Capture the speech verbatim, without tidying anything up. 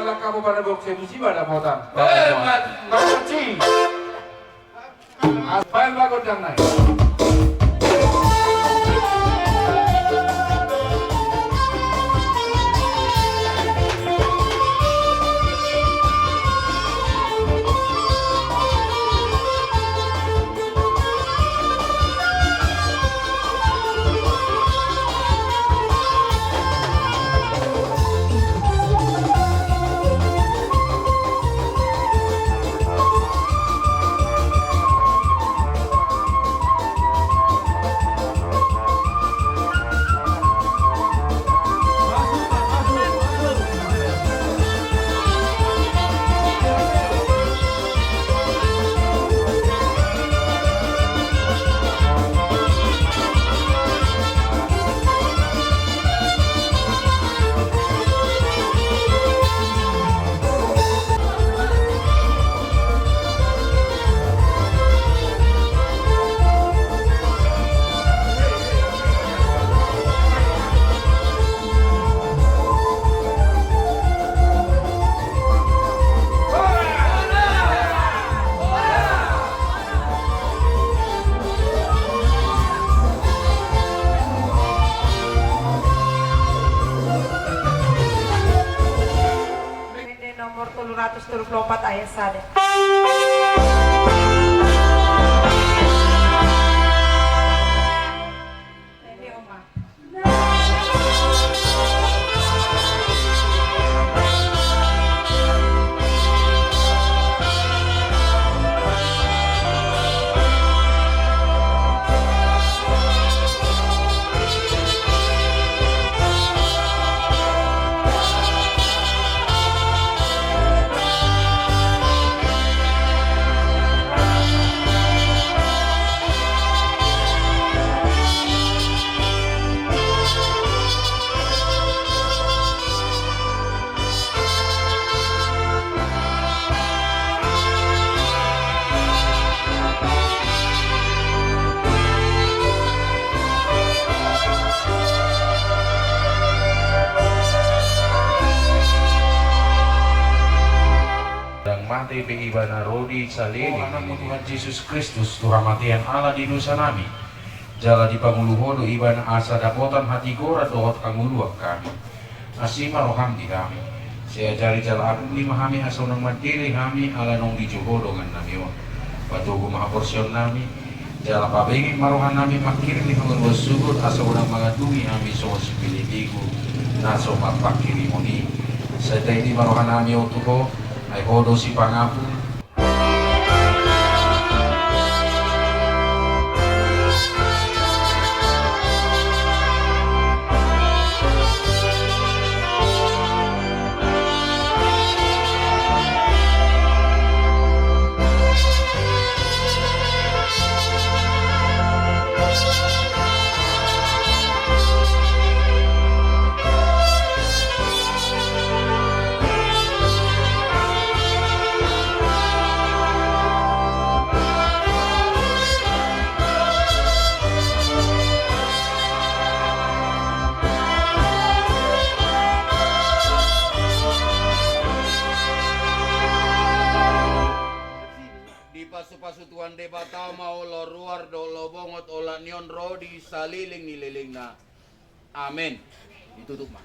Langkamu pada boxe, musiba dapotan. Eh, mati. Mati. Baen ma gondang nai. Ende nomor tolu ratus tolu pulu opat ayat sada. Ende oma. Ndang mate be ibana ro di saleleng. O Anakmu Tuhan Jesus Kristus, tu hamatean ala di dosanami, jala dipangulu Ho do ibana asa dapotan hatigoran dohot hangoluan hami. Asi ma roham di hami. Sai ajari jala apusi ma hami asa unang mandele hami ala naung dijou Ho dongannami on. Patogu ma haporseaonnami, jala pabege ma rohanami mangkirim ni hangoluan suhut asa unang mangaduhi hami songon si Pilippu na so marpanghirimon i. Sai taidi ma rohanami on tu Ho, ai Ho do Sipangampun. Dipasupasu Tuhan Debata ma olo ruar dohot olo bongot olat ni on ro di saleleng ni lelengna. Amen. Ditutup ma.